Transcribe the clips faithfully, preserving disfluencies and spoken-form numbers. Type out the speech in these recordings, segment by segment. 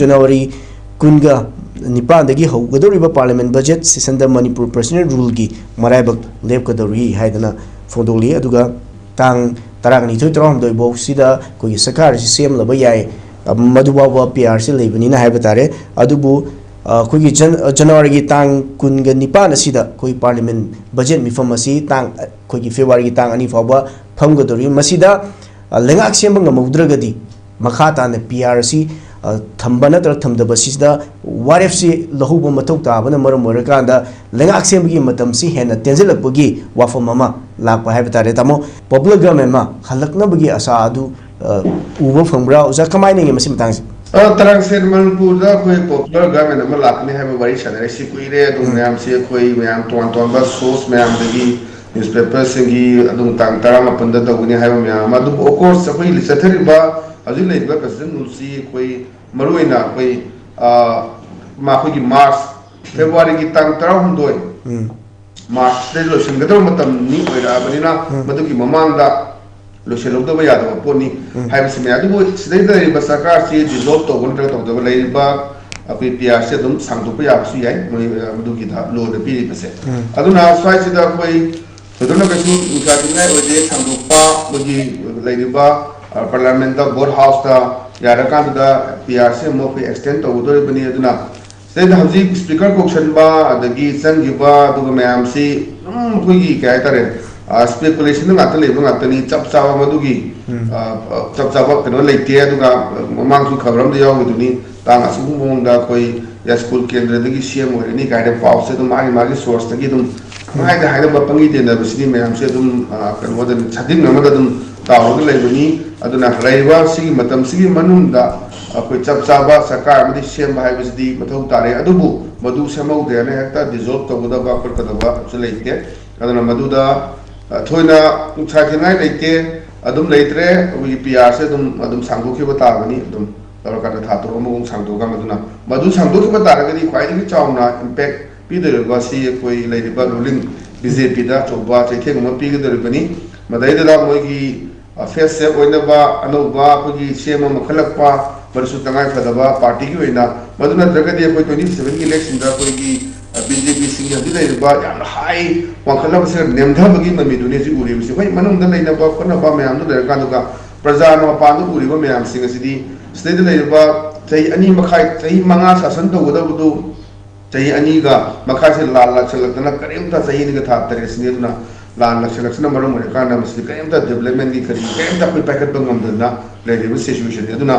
ꯖꯅꯋꯥꯔꯤ ꯀꯨꯟꯒ ꯅꯤꯄꯥꯟꯗꯒꯤ ꯍꯧꯒꯗꯧꯔꯤꯕ Parliament budget sessionꯗ Manipur President ruleꯒꯤ ꯃꯔꯥꯏꯕꯛ ꯂꯦꯞꯀꯗꯧꯔꯤ ꯍꯥꯏꯗꯅ ꯐꯣꯡꯗꯣꯛꯂꯤ꯫ ꯑꯗꯨꯒ ꯇꯥꯡ ꯇꯔꯥꯅꯤꯊꯣꯏ ꯇꯔꯥꯍꯨꯝꯗꯣꯏ ꯐꯥꯎꯁꯤꯗ ꯑꯩꯈꯣꯏꯒꯤ ꯁꯔꯀꯥꯔ ꯑꯁꯤ ꯁꯦꯝꯂꯕ ꯌꯥꯏ, ꯃꯗꯨ ꯐꯥꯎꯕ P R C ꯂꯩꯕꯅꯤꯅ ꯍꯥꯏꯕ ꯇꯥꯔꯦ꯫ ꯑꯗꯨꯕꯨ ꯑ, ꯑꯩꯈꯣꯏꯒꯤ ꯖꯟ-, ꯑ, ꯖꯅꯋꯥꯔꯤꯒꯤ ꯇꯥꯡ ꯀꯨꯟꯒ ꯅꯤꯄꯥꯟ ꯑꯁꯤꯗ ꯑꯩꯈꯣꯏ Parliament budget ꯃꯤꯐꯝ ꯑꯁꯤ ꯇꯥꯡ, ꯑꯩꯈꯣꯏꯒꯤ ꯐꯦꯕ꯭ꯔꯨꯋꯥꯔꯤꯒꯤ ꯇꯥꯡ ꯑꯅꯤ ꯐꯥꯎꯕ ꯐꯝꯒꯗꯧꯔꯤ꯫ ꯃꯁꯤꯗ, ꯑ, ꯂꯩꯉꯥꯛ ꯁꯦꯝꯕ ꯉꯝꯍꯧꯗ꯭ꯔꯒꯗꯤ ꯃꯈꯥ ꯇꯥꯅ P R ꯑꯁꯤ, ꯑ, ꯊꯝꯕ ꯅꯠꯇ꯭ꯔꯒ ꯊꯝꯗꯕ ꯑꯁꯤꯗ ꯋꯥꯔꯦꯞꯁꯤ ꯂꯧꯍꯧꯕ ꯃꯊꯧ ꯇꯥꯕꯅ ꯃꯔꯝ ꯑꯣꯏꯔꯀꯥꯟꯗ ꯂꯩꯉꯥꯛ ꯁꯦꯝꯕꯒꯤ ꯃꯇꯝꯁꯤ ꯍꯦꯟꯅ ꯇꯦꯟꯁꯤꯜꯂꯛꯄꯒꯤ ꯋꯥꯐꯝ ꯑꯃ ꯂꯥꯛꯄ ꯍꯥꯏꯕ ꯇꯥꯔꯦ꯫ ꯇꯥꯃꯣ, popular government ꯑꯃ ꯍꯜꯂꯛꯅꯕꯒꯤ ꯑꯁꯥ ꯑꯗꯨ, ꯑ, ꯎꯕ ꯐꯪꯕ꯭ꯔꯥ? ꯑꯣꯖꯥ, ꯀꯃꯥꯏꯅ ꯌꯦꯡꯉꯤ ꯃꯁꯤ ꯃꯇꯥꯡꯁꯦ? ꯑ, ꯇꯔꯥꯡꯁꯦ, ꯃꯅꯤꯄꯨꯔꯗ ꯑꯩꯈꯣꯏ popular government ꯑꯃ ꯂꯥꯛꯀꯅꯤ ꯍꯥꯏꯕ ꯋꯥꯔꯤ ꯁꯥꯟꯅꯔꯛꯏꯁꯤ ꯀꯨꯏꯔꯦ꯫ ꯑꯗꯨꯝ ꯎꯝ꯫ ꯃꯌꯥꯝꯁꯤ ꯑꯩꯈꯣꯏ ꯃꯌꯥꯝ ꯇꯣꯉꯥꯟ ꯇꯣꯉꯥꯟꯕ source ꯃꯌꯥꯝꯗꯒꯤ, newspaperꯁꯤꯡꯒꯤ ꯑꯗꯨꯝ ꯇꯥꯡ ꯇꯔꯥꯃꯥꯄꯟꯗ ꯇꯧꯒꯅꯤ ꯍꯥꯏꯕ ꯃꯌꯥꯝ ꯑꯃ꯫ ꯑꯗꯨꯕꯨ of course ꯑꯩꯈꯣꯏ ꯆꯠꯊꯔꯤꯕ ꯍꯧꯖꯤꯛ ꯂꯩꯔꯤꯕ President ruleꯁꯤ ꯑꯩꯈꯣꯏ ꯃꯔꯨꯑꯣꯏꯅ ꯑꯩꯈꯣꯏ, ꯑ, ꯃꯈꯣꯏꯒꯤ March, Februaryꯒꯤ ꯇꯥꯡ ꯇꯔꯥꯍꯨꯝꯗꯣꯏ, ꯎꯝ꯫ Marchꯇ ꯂꯣꯏꯁꯤꯟꯒꯗꯕ ꯃꯇꯝꯅꯤ ꯑꯣꯏꯔꯛꯑꯕꯅꯤꯅ, ꯎꯝ꯫ ꯃꯗꯨꯒꯤ ꯃꯃꯥꯡꯗ ꯂꯣꯏꯁꯤꯜꯍꯧꯗꯕ ꯌꯥꯗꯕ ꯄꯣꯠꯅꯤ ꯎꯝ꯫ ꯍꯥꯏꯕꯁꯤꯅꯤ꯫ ꯑꯗꯨꯕꯨ ꯁꯤꯗꯩꯗ ꯂꯩꯔꯤꯕ ꯁꯔꯀꯥꯔꯁꯤ dissolve ꯇꯧꯕ ꯅꯠꯇ꯭ꯔꯒ ꯇꯧꯗꯕ, ꯂꯩꯔꯤꯕ ꯑꯩꯈꯣꯏ P R ꯁꯦ ꯑꯗꯨꯝ ꯁꯥꯡꯗꯣꯛꯄ ꯌꯥꯕꯁꯨ ꯌꯥꯏ, ꯃꯣꯏ, ꯑ, ꯃꯗꯨꯒꯤ ꯊ-, lawꯗ ꯄꯤꯔꯤꯕꯁꯦ꯫ ꯎꯝ꯫ ꯑꯗꯨꯅ ꯁ꯭ꯋꯥꯏꯁꯤꯗ ꯑꯩꯈꯣꯏ ꯊꯣꯏꯗꯣꯛꯅ ꯀꯩꯁꯨ ꯅꯨꯡꯁꯥ ꯊꯤꯅꯤꯡꯉꯥꯏ ꯑꯣꯏꯗꯦ꯫ ꯁꯥꯡꯗꯣꯛꯄ ꯑꯩꯈꯣꯏꯒꯤ ꯂꯩꯔꯤꯕ, ꯑ, Parliamentꯇ, Vote Houseꯇ ꯌꯥꯔꯀꯥꯟꯗꯨꯗ P R ꯁꯦ ꯑꯃꯨꯛ ꯑꯩꯈꯣꯏ extend ꯇꯧꯒꯗꯧꯔꯤꯕꯅꯤ꯫ ꯑꯗꯨꯅ ꯁꯤꯗꯩꯗ ꯍꯧꯖꯤꯛ speaker ꯀꯧꯁꯟꯕ, ꯑꯗꯒꯤ ꯆꯪꯈꯤꯕ, ꯑꯗꯨꯒ ꯃꯌꯥꯝꯁꯤ ꯑꯗꯨꯝ ꯑꯩꯈꯣꯏꯒꯤ ꯀꯩ ꯍꯥꯏꯇꯥꯔꯦ, ꯑ, speculationꯗ ꯉꯥꯛꯇ ꯂꯩꯕ ꯉꯥꯛꯇꯅꯤ꯫ ꯆꯞ ꯆꯥꯕ ꯃꯗꯨꯒꯤ, ꯎꯝ꯫ ꯑ, ꯑ, ꯆꯞ ꯆꯥꯕ ꯀꯩꯅꯣ ꯂꯩꯇꯦ꯫ ꯑꯗꯨꯒ ꯃꯃꯥꯡꯁꯨ ꯈꯕꯔ ꯑꯃꯗ ꯌꯥꯎꯈꯤꯗꯨꯅꯤ, ꯇꯥꯡ ꯑꯁꯨꯛꯀꯤ ꯃꯑꯣꯡꯗ ꯑꯩꯈꯣꯏ ꯌꯥꯏꯁ꯭ꯀꯨꯜ ꯀꯦꯟꯗ꯭ꯔꯗꯒꯤ C M ꯑꯣꯏꯔꯅꯤ ꯀꯥꯏꯅ ꯄꯥꯎꯁꯦ ꯑꯗꯨꯝ ꯃꯥꯒꯤ ꯃꯥꯒꯤ sourceꯇꯒꯤ ꯑꯗꯨꯝ ꯎꯝ꯫ ꯄꯪꯍꯥꯏꯗ ꯍꯥꯏꯅꯕ, ꯄꯪꯏ ꯇꯦꯟꯅꯕꯁꯤꯗꯤ ꯃꯌꯥꯝꯁꯦ ꯑꯗꯨꯝ, ꯑ, ꯀꯩꯅꯣꯗ, ꯁꯥꯗꯤꯡ ꯑꯃꯗ ꯑꯗꯨꯝ ꯇꯥꯎꯔꯒ ꯂꯩꯕꯅꯤ꯫ ꯑꯗꯨꯅ ꯂꯩꯔꯤꯕ ꯁꯤꯒꯤ ꯃꯇꯝꯁꯤꯒꯤ ꯃꯅꯨꯡꯗ ꯑꯩꯈꯣꯏ ꯆꯞ ꯆꯥꯕ ꯁꯔꯀꯥꯔ ꯑꯃꯗꯤ ꯁꯦꯝꯕ ꯍꯥꯏꯕꯁꯤꯗꯤ ꯃꯊꯧ ꯇꯥꯔꯦ꯫ ꯑꯗꯨꯕꯨ ꯃꯗꯨ ꯁꯦꯝꯍꯧꯗ꯭ꯔꯦꯅ ꯍꯦꯛꯇ dissolve ꯇꯧꯒꯗꯕ ꯈꯣꯠꯀꯗꯕ ꯑꯃꯁꯨ ꯂꯩꯇꯦ꯫ ꯑꯗꯨꯅ ꯃꯗꯨꯗ, ꯑ, ꯊꯣꯏꯅ ꯅꯨꯡꯁꯥ ꯊꯤꯅꯤꯡꯉꯥꯏ ꯂꯩꯇꯦ꯫ ꯑꯗꯨꯝ ꯂꯩꯇ꯭ꯔꯦ꯫ ꯑꯩꯈꯣꯏꯒꯤ P R ꯁꯦ ꯑꯗꯨꯝ, ꯑꯗꯨꯝ ꯁꯥꯡꯗꯣꯛꯈꯤꯕ ꯇꯥꯕꯅꯤ꯫ ꯑꯗꯨꯝ ꯇꯧꯔꯀꯥꯟꯗ ꯊꯥ ꯇꯔꯨꯛ ꯑꯃꯃꯨꯛ ꯁꯥꯡꯗꯣꯛꯑꯒ, ꯃꯗꯨꯅ, ꯃꯗꯨ ꯁꯥꯡꯗꯣꯛꯈꯤꯕ ꯇꯥꯔꯒꯗꯤ ꯈ꯭ꯋꯥꯏꯗꯒꯤ ꯆꯥꯎꯅ impact ꯄꯤꯗꯣꯔꯤꯕ ꯁꯤ ꯑꯩꯈꯣꯏ ꯂꯩꯔꯤꯕ ruling B J Pꯗ ꯑꯆꯧꯕ ꯆꯩꯊꯦꯡ ꯑꯃ ꯄꯤꯒꯗꯧꯔꯤꯕꯅꯤ꯫ ꯃꯗꯩꯗꯨꯗ ꯃꯣꯏꯒꯤ, ꯑ, face safe ꯑꯣꯏꯅꯕ ꯑꯅꯧꯕ ꯑꯩꯈꯣꯏꯒꯤ C M ꯑꯃ ꯈꯜꯂꯛꯄ, ꯃꯗꯨꯁꯨ ꯇꯉꯥꯏ ꯐꯗꯕ ꯄꯥꯔꯇꯤꯒꯤ ꯑꯣꯏꯅ꯫ ꯃꯗꯨ ꯅꯠꯇ꯭ꯔꯒꯗꯤ ꯑꯩꯈꯣꯏ twenty seven ꯒꯤ election ꯗ ꯑꯩꯈꯣꯏꯒꯤ ꯕꯤ ꯖꯦ ꯄꯤ ꯁꯤꯡꯒꯤ ꯍꯧꯖꯤꯛ ꯂꯩꯔꯤꯕ ꯌꯥꯝꯅ ꯍꯥꯏ ꯋꯥꯡꯈꯠꯂꯕꯁꯤꯅ ꯅꯦꯝꯊꯕꯒꯤ ꯃꯃꯤꯗꯨꯅꯤ ꯍꯧꯖꯤꯛ ꯎꯔꯤꯕꯁꯤ꯫ ꯍꯣꯏ, ꯃꯅꯨꯡꯗ ꯂꯩꯅꯕ ꯈꯣꯠꯅꯕ ꯃꯌꯥꯝꯗꯨ ꯂꯩꯔꯀꯥꯟꯗꯨꯒ ꯄ꯭ꯔꯖꯥꯅ ꯃꯄꯥꯟꯗ ꯎꯔꯤꯕ ꯃꯌꯥꯝꯁꯤꯡ ꯑꯁꯤꯗꯤ ꯁꯤꯗꯩꯗ ꯂꯩꯔꯤꯕ ꯆꯍꯤ ꯑꯅꯤ ꯃꯈꯥꯏ, ꯆꯍꯤ ꯃꯉꯥ ꯁꯥꯁꯟ ꯇꯧꯒꯗꯕꯗꯨ ꯆꯍꯤ ꯑꯅꯤꯒ ꯃꯈꯥꯏꯁꯦ ꯂꯥꯟ ꯂꯥꯛꯁꯜꯂꯛꯇꯅ ꯀꯔꯤꯝꯇ, ꯆꯍꯤ ꯑꯅꯤꯒ ꯊꯥ ꯇꯔꯦꯠꯁꯤꯅꯤ꯫ ꯑꯗꯨꯅ ꯂꯥꯟ ꯂꯥꯛꯁꯜꯂꯛꯄꯅ ꯃꯔꯝ ꯑꯣꯏꯔꯀꯥꯟꯗ ꯃꯁꯤꯗ ꯀꯔꯤꯝꯇ development ꯀꯤ ꯀꯔꯤ ꯀꯔꯤꯝꯇ ꯑꯩꯈꯣꯏ ꯄꯥꯏꯈꯠꯄ ꯉꯝꯗꯗꯅ ꯂꯩꯔꯤꯕ situation ꯅꯤ꯫ ꯑꯗꯨꯅ,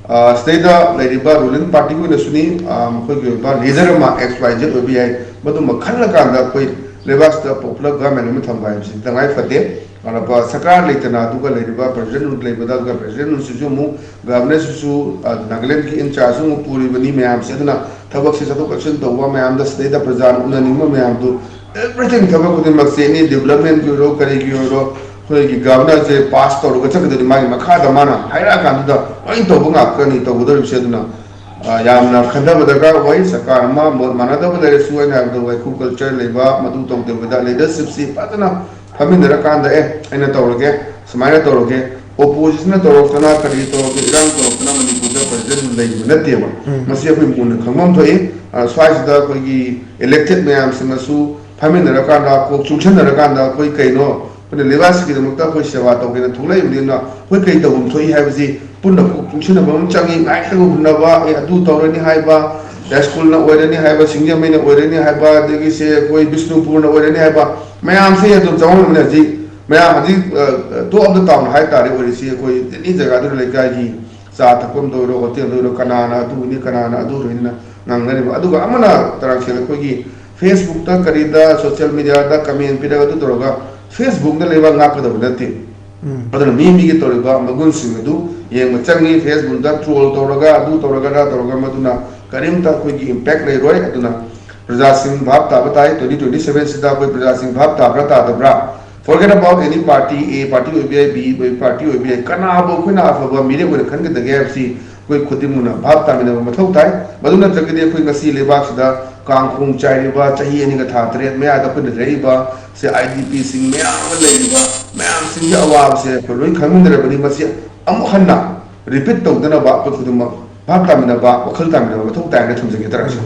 ꯑ, ꯁꯤꯗꯩꯗ ꯂꯩꯔꯤꯕ ruling party ꯒꯤ ꯑꯣꯏꯅꯁꯨꯅꯤ, ꯑ, ꯃꯈꯣꯏꯒꯤ ꯑꯣꯏꯕ leader ꯑꯃ X Y Z ꯑꯣꯏꯕ ꯌꯥꯏ, ꯃꯗꯨꯃ ꯈꯜꯂꯀꯥꯟꯗ ꯑꯩꯈꯣꯏ ꯂꯩꯕꯥꯛꯁꯤꯗ popular government ꯑꯃ ꯊꯝꯕ ꯍꯥꯏꯕꯁꯤ ꯇꯉꯥꯏ ꯐꯗꯦ꯫ ꯑꯗꯨꯒ ꯁꯔꯀꯥꯔ ꯂꯩꯇꯅ ꯑꯗꯨꯒ ꯂꯩꯔꯤꯕ president ꯂꯩꯕꯗ, ꯑꯗꯨꯒ president ꯁꯤꯁꯨ ꯑꯃꯨꯛ governor ꯁꯤꯁꯨ, ꯑ, ꯅꯥꯒꯥꯂꯦꯟꯒꯤ in charge ꯑꯃꯨꯛ ꯄꯨꯔꯤꯕꯅꯤ ꯃꯌꯥꯝꯁꯦ꯫ ꯑꯗꯨꯅ ꯊꯕꯛꯁꯦ ꯆꯠꯊꯣꯛ ꯆꯠꯁꯤꯟ ꯇꯧꯕ ꯃꯌꯥꯝꯗ ꯁꯤꯗꯩꯗ ꯄ꯭ꯔꯖꯥꯅ ꯎꯅꯅꯤꯡꯕ ꯃꯌꯥꯝꯗꯨ, everything, ꯊꯕꯛ ꯈꯨꯗꯤꯡꯃꯛꯁꯦ, any development ꯒꯤ ꯑꯣꯏꯔꯣ, ꯀꯔꯤꯒꯤ ꯑꯣꯏꯔꯣ, ꯑꯩꯈꯣꯏꯒꯤ governor ꯁꯦ pass ꯇꯧꯔꯒ ꯆꯠꯀꯗꯣꯏꯅꯤ꯫ ꯃꯥꯒꯤ ꯃꯈꯥꯗ ꯃꯥꯅ ꯍꯥꯏꯔꯛꯑꯀꯥꯟꯗꯨꯗ ꯂꯣꯏ ꯇꯧꯕ ꯉꯥꯛꯇꯅꯤ ꯇꯧꯒꯗꯧꯔꯤꯕꯁꯦ꯫ ꯑꯗꯨꯅ, ꯑ, ꯌꯥꯝꯅ ꯈꯟꯊꯕ ꯗꯔꯀꯥꯔ ꯑꯣꯏ꯫ ꯁꯔꯀꯥꯔ ꯑꯃ ꯃꯣꯠ ꯃꯥꯟꯅꯗꯕ ꯂꯩꯔꯁꯨ, ꯑꯩꯅ ꯍꯥꯏꯕꯗꯣ ꯋꯥꯏꯈꯨ culture ꯂꯩꯕ, ꯃꯗꯨ ꯇꯧꯗꯕꯤꯗ leadership ꯁꯤ ꯐꯖꯅ ꯐꯝꯃꯤꯟꯅꯔꯀꯥꯟꯗ, "ꯑꯦ, ꯑꯩꯅ ꯇꯧꯔꯒꯦ, ꯁꯨꯃꯥꯏꯅ ꯇꯧꯔꯒꯦ", opposition ꯅ ꯇꯧꯔꯛꯇꯅ, ꯀꯔꯤ ꯇꯧꯔꯛꯇꯅ, ꯏꯔꯥꯡ ꯇꯧꯔꯛꯇꯅ ꯃꯅꯤꯄꯨꯔꯗ president ꯂꯩꯕ ꯅꯠꯇꯦꯕ꯫ ꯎꯝ꯫ ꯃꯁꯤ ꯑꯩꯈꯣꯏ ꯃꯨꯟꯅ ꯈꯪꯐꯝ ꯊꯣꯛꯏ꯫ ꯑ, ꯁ꯭ꯋꯥꯏꯁꯤꯗ ꯑꯩꯈꯣꯏꯒꯤ elected ꯃꯌꯥꯝꯁꯤꯡꯅꯁꯨ ꯐꯝꯃꯤꯟꯅꯔꯀꯥꯟꯗ, ꯀꯣꯛ ꯆꯨꯡꯁꯟꯅꯔꯀꯥꯟꯗ, ꯑꯩꯈꯣꯏ ꯀꯩꯅꯣ, ꯑꯩꯈꯣꯏꯅ ꯂꯩꯕꯥꯛꯁꯤꯒꯤꯗꯃꯛꯇ ꯑꯩꯈꯣꯏ ꯁꯦꯕꯥ ꯇꯧꯒꯦꯅ ꯊꯣꯛꯂꯛꯏꯕꯅꯤꯅ ꯑꯩꯈꯣꯏ ꯀꯩ ꯇꯧꯐꯝ ꯊꯣꯛꯏ ꯍꯥꯏꯕꯁꯤ ꯄꯨꯟꯅ ꯀꯣꯛ ꯆꯨꯡꯁꯤꯟꯅꯕ ꯑꯃ ꯆꯪꯉꯤ꯫ ꯉꯥꯏꯈꯣ, ꯍꯨꯟꯅꯕ, ꯑꯦ, ꯑꯗꯨ ꯇꯧꯔꯅꯤ ꯍꯥꯏꯕ, ꯌꯥꯏꯁ꯭ꯀꯨꯜꯅ ꯑꯣꯏꯔꯅꯤ ꯍꯥꯏꯕ, ꯁꯤꯡꯖꯃꯩꯅ ꯑꯣꯏꯔꯅꯤ ꯍꯥꯏꯕ, ꯑꯗꯒꯤ ꯁꯦ ꯑꯩꯈꯣꯏ ꯕꯤꯁꯅꯨꯄꯨꯔꯅ ꯑꯣꯏꯔꯅꯤ ꯍꯥꯏꯕ, ꯃꯌꯥꯝꯁꯦ ꯑꯗꯨꯝ ꯆꯃꯝꯅꯕꯅꯦ ꯍꯧꯖꯤꯛ꯫ ꯃꯌꯥꯝ ꯍꯧꯖꯤꯛ, ꯑ, talk of the town ꯍꯥꯏ ꯇꯥꯔꯦ ꯑꯣꯏꯔꯤꯁꯤ꯫ ꯑꯩꯈꯣꯏ ꯑꯦꯅꯤ ꯖꯒꯥꯗꯨꯗ ꯂꯩꯀꯥꯏꯒꯤ ꯆꯥ ꯊꯛꯐꯝꯗ ꯑꯣꯏꯔꯣ, ꯍꯣꯇꯦꯜꯗ ꯑꯣꯏꯔꯣ, ꯀꯅꯥꯅ ꯑꯗꯨꯅꯤ, ꯀꯅꯥꯅ ꯑꯗꯨꯅꯤꯅ ꯉꯥꯡꯅꯔꯤꯕ꯫ ꯑꯗꯨꯒ ꯑꯃꯅ ꯇꯔꯥꯡꯁꯦꯜ ꯑꯩꯈꯣꯏꯒꯤ Facebook ꯇ ꯀꯔꯤꯗ, social media ꯗ comment ꯄꯤꯔꯒ ꯑꯗꯨ ꯇꯧꯔꯒ Facebook ꯅ ꯂꯩꯕꯥꯛ ꯉꯥꯛꯀꯗꯕ ꯅꯠꯇꯦ꯫ ꯎꯝ꯫ ꯑꯗꯨꯅ ꯃꯤ ꯃꯤꯒꯤ ꯇꯧꯔꯤꯕ ꯃꯒꯨꯟꯁꯤꯡ ꯑꯗꯨ ꯌꯦꯡꯕ ꯆꯪꯉꯤ꯫ Facebook ꯗ troll ꯇꯧꯔꯒ, ꯑꯗꯨ ꯇꯧꯔꯒ, ꯑꯗꯥ ꯇꯧꯔꯒ, ꯃꯗꯨꯅ ꯀꯔꯤꯝꯇ ꯑꯩꯈꯣꯏꯒꯤ impact ꯂꯩꯔꯣꯏ꯫ ꯑꯗꯨꯅ ꯄ꯭ꯔꯖꯥꯁꯤꯡ ꯚꯥꯞ ꯇꯥꯕ ꯇꯥꯏ꯫ Twenty twenty seven ꯁꯤꯗ ꯑꯩꯈꯣꯏ ꯄ꯭ꯔꯖꯥꯁꯤꯡ ꯚꯥꯞ ꯇꯥꯕ꯭ꯔꯥ ꯇꯥꯗꯕ꯭ꯔꯥ? Forget about any party, A party ꯑꯣꯏꯕ ꯌꯥꯏ, B party ꯑꯣꯏꯕ ꯌꯥꯏ, ꯀꯅꯥꯕꯨ ꯑꯩꯈꯣꯏꯅ ꯑꯐꯕ ꯃꯤꯔꯦꯞ ꯑꯣꯏꯅ ꯈꯟꯒꯗꯒꯦ ꯍꯥꯏꯕꯁꯤ ꯑꯩꯈꯣꯏ ꯈꯨꯗꯤꯡꯃꯛꯅ ꯚꯥꯞ ꯇꯥꯃꯤꯟꯅꯕ ꯃꯊꯧ ꯇꯥꯏ꯫ ꯃꯗꯨ ꯅꯠꯇ꯭ꯔꯒꯗꯤ ꯑꯩꯈꯣꯏ ꯉꯁꯤ ꯂꯩꯕꯥꯛꯁꯤꯗ ꯀꯥꯡꯈꯣꯡ ꯆꯥꯏꯔꯤꯕ ꯆꯍꯤ ꯑꯅꯤꯒ ꯊꯥ ꯇꯔꯦꯠ ꯃꯌꯥꯗ ꯑꯩꯈꯣꯏꯅ ꯂꯩꯔꯤꯕ ꯁꯦ, I D P ꯁꯤꯡ ꯃꯌꯥꯝ ꯑꯃ ꯂꯩꯔꯤꯕ ꯃꯌꯥꯝꯁꯤꯡꯒꯤ ꯑꯋꯥꯕꯁꯦ ꯑꯩꯈꯣꯏ ꯂꯣꯏ ꯈꯪꯃꯤꯟꯅꯔꯕꯅꯤ꯫ ꯃꯁꯤ ꯑꯃꯨꯛ ꯍꯟꯅ ꯔꯤꯄꯤꯠ ꯇꯧꯗꯅꯕ ꯑꯩꯈꯣꯏ ꯈꯨꯗꯤꯡꯃꯛ ꯚꯥꯞ ꯇꯥꯃꯤꯟꯅꯕ, ꯋꯥꯈꯜ ꯇꯥꯃꯤꯟꯅꯕ ꯃꯊꯧ ꯇꯥꯏꯅ ꯊꯝꯖꯒꯦ ꯇꯔꯥꯏꯁꯦ꯫